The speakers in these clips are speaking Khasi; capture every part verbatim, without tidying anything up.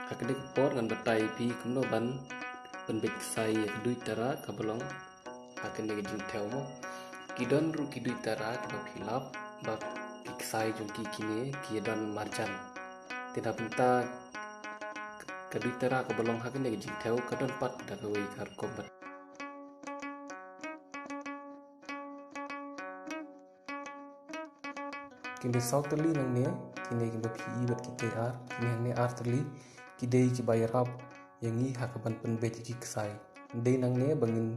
Ha kane ka por ngan batai ïa phi kumno ban pynbeit ksai ïa ka duitara kaba long ha kane ka jingthew mo. Ki don ruh ki duitara kiba phi lap ba ki ksai jong ki kine ki don marjan. Te na bynta ka duitara kaba long ha kane ka jingthew ka don pat da kawei ka rukom pat. Kine saw tylli nangne, kine kiba phi i bad kitei ar, kine hangne ar tylli, ki dei kiba ïarap ïa ngi ha kaban pynbeit ïa ki ksai. Dei nangne ba ngin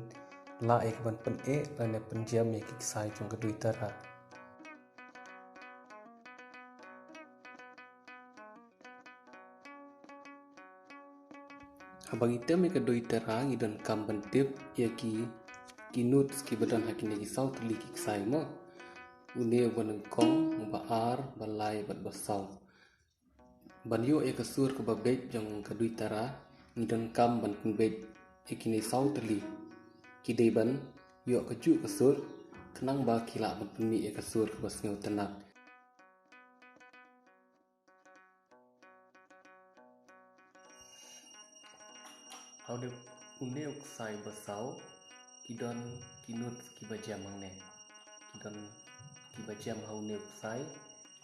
lah ïa kaban pyneh lane pynjem ïa ki ksai jong ka duitara. Haba ngi tem ïa ka duitara ngi donkam ban tip ïa ki, ki notes kiba don ha kine ki saw tylli ki ksai mo. Une uba nyngkong, uba ar, ba lai bad ba saw. Ban ïoh ïa ka sur kaba beit jong ka duitara ngi donkam ban pynbeit ïa kine saw tylli. Ki dei ban ïoh kajuh ka sur khnang ba ki lah ban pynmih ïa ka sur kaba sngewtynnat. Ha une u ksai ba saw ki don ki notes kiba jem hangne. Ki don kiba jem ha une u ksai.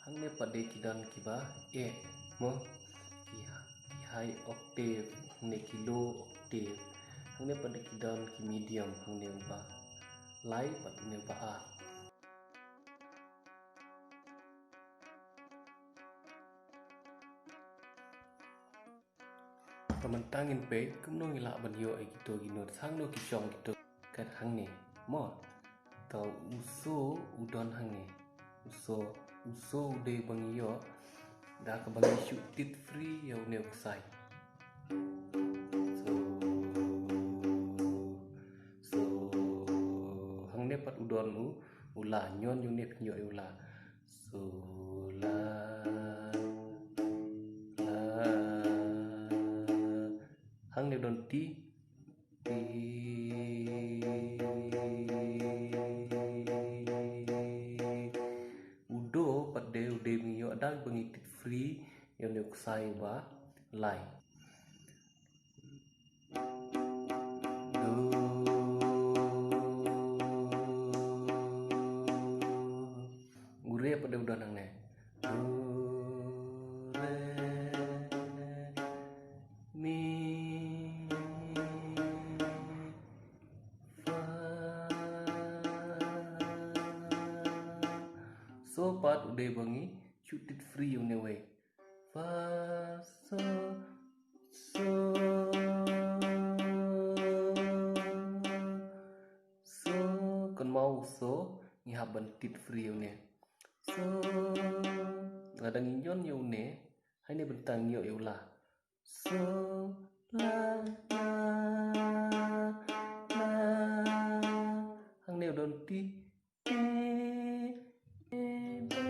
Hangne pat de ki don kiba eh mo. Ki, ki high octave, hangne ki low octave. Hangne pat de ki don ki medium, hangne uba lai bad une uba ar. Ba mynta ngin peit kumno ngi lah ban ïoh ïa kito ki notes, hangno ki shong kito. Kat hangne mo. To u so u don hangne. U so, u so u dei ba ngi ïoh da kaba ngi shu tit free ïa une u ksai. So, so hangne pat u don u, u la, ñion ïa une phin ïoh ïa u la. So, la, la. Hangne don ti, ti. U do pat de u dei ba ngi ïoh da ba ngi tit free ïa une u ksai uba lai. Do. U re pat de u don hangne. Do, re, mi, fa. So pat u dei ba ngi shu tit free ïa une wei. Fa, so, so. So, kynmaw so, ngi hap ban tit free ïa une. So, lada ngi ñion ïa une, hangne bynta ngi ïoh ïa u la. So, la, la, la. Hangne u don ti, ti, ti, do.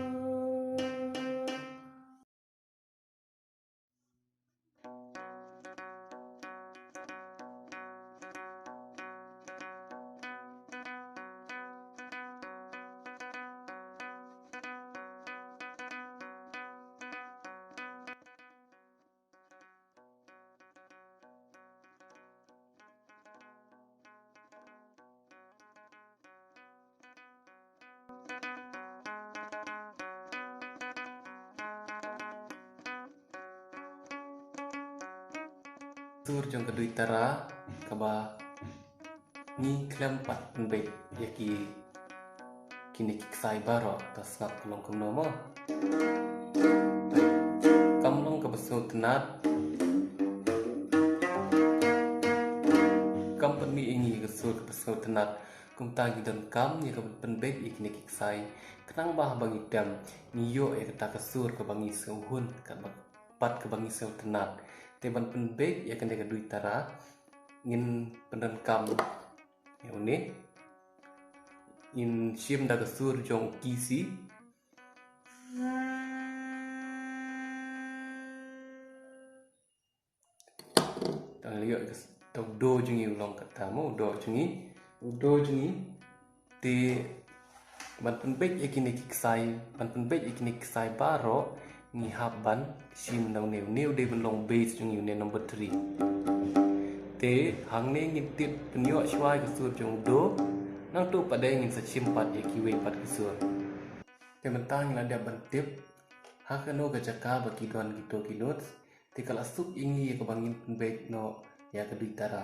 Sur jong ka duitara kaba ngi khlem pat pynbeit ïa ki, kine ki ksai baroh, ta sngap ka long kumno mo. Kam long kaba sngewtynnat. Kam pynmih ïa ngi ka sur kaba sngewtynnat. Kumta ngi donkam ïa ka pynbeit ïa kine ki ksai. Khnang ba haba ngi tem ngi ïoh ïa kata ka sur kaba ngi sngewhun, kaba pat kaba ngi sngewtynnat. Te ban pynbeit ïa kane ka duitara ngin pyndonkam ïa une. Ngin shim da ka sur jong u key C. Tang ïoh ka s-, tang u do jong ngi u long kata mo, u do jong ngi, u do jong ngi. Te ban pynbeit ïa kine ki ksai, ban pynbeit ïa kine ki ksai baroh, Ngi hap ban shim na une, une u dei ban long bass jong ngi, une number three. Te hangne ngin tied pynïoh shuwa ïa ka sur jong u do. Nangta pat de ngin sa shim pat ïa kiwei pat ki sur. Te mynta ngi la dep ban tip ha kano ka jaka ba ki don kito ki notes. Te ka la suk ïa ngi ïa kaba ngin pynbeit noh ïa ka duitara.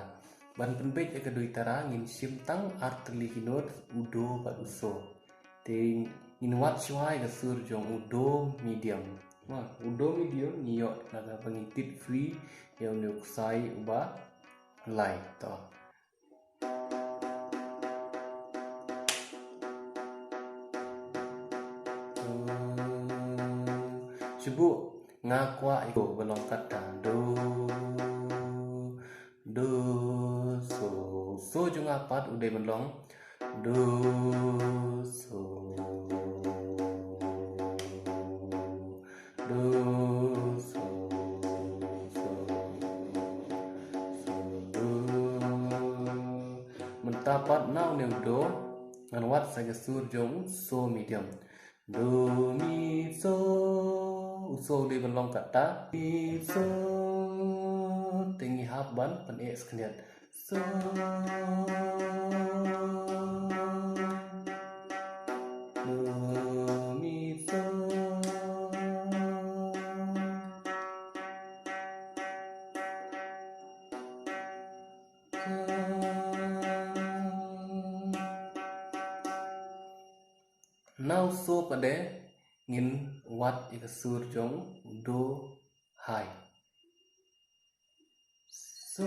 Ban pynbeit ïa ka duitara ngin shim tang ar tylli ki notes, u do bad u so. Te ngin wad shuwa ïa ka sur jong u do medium. Ha, u do medium ngi ïoh na kaba ngin tied free ïa une u ksai uba lai. To. Shu buh, nga kwah ïa u ba long kata do, do, so. So jong nga pat u dei ban long do, so, do, so, so, so, do. Mynta pat na une u do ngan wad sa ka sur jong u so medium. Do, mi, so. U so u dei ban long kata mi, so. Te ngi hap ban pyneh skyndiat. So, do, mi, so. Na u so pat de ngin wad ïa ka sur jong u do high. So,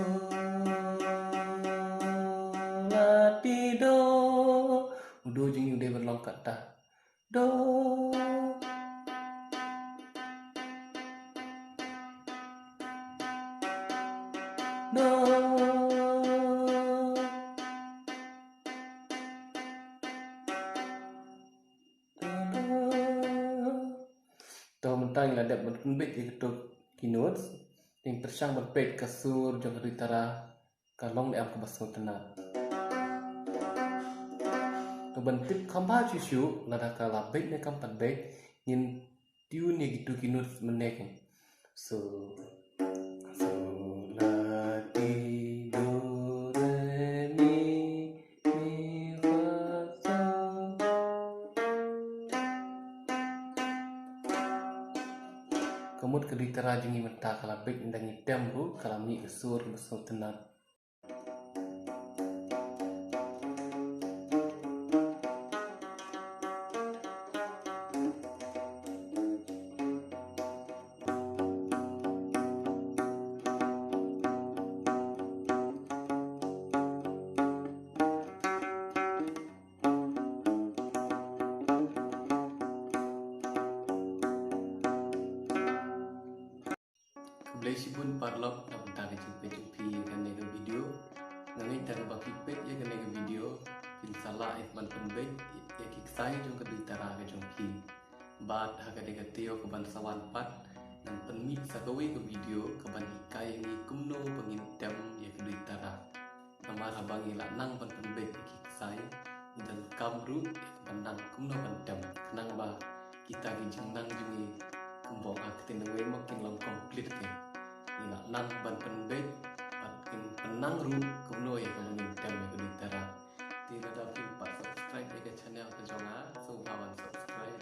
la, ti, do. U do jong ngi u dei ban long kata do, do. To, mynta ngi la dep ban pynbeit ïa kito ki notes. Te ngin pyrshang ban peit ka sur jong ka duitara ka long ne em kaba sngewtynnat. To, ban tip kham bha shuh shuh lada ka la beit ne kam pat beit, ngin tune ïa kito ki notes mynne. So, so, la, ti, do, re, mi, mi, fa, so. Ka mut ka duitara jong ngi mynta ka la beit, ynda ngi tem ruh ka la mih ka sur kaba sngewtynnat. Khublei shibun paralok na ka bynta ka jingpeit jong phi ïa kane ka video. Nga ngeit tang ba phi peit ïa kane ka video phin sa lah ban pynbeit ïa ki ksai jong ka duitara ka jong phi. Bad ha kane ka taïew kaban sa wan pat ngan pynmih sa kawei ka video kaban hikai ïa ngi kumno ba ngin tem ïa ka duitara. Namar haba ngi la nang ban pynbeit ïa ki ksai, ngi donkam ruh ïa ka ban nang kumno ban tem, khnang ba kita ki jingnang jong ngi kumba ong ka ktien nongwei ma kin long complete. Ngi la nang ban pynbeit bad kin pynnang ruh kumno ïa ka ban ngin tem ïa ka duitara. Te lada phim pat subscribe ïa ka channel ka jong nga, sngewbha ban subscribe.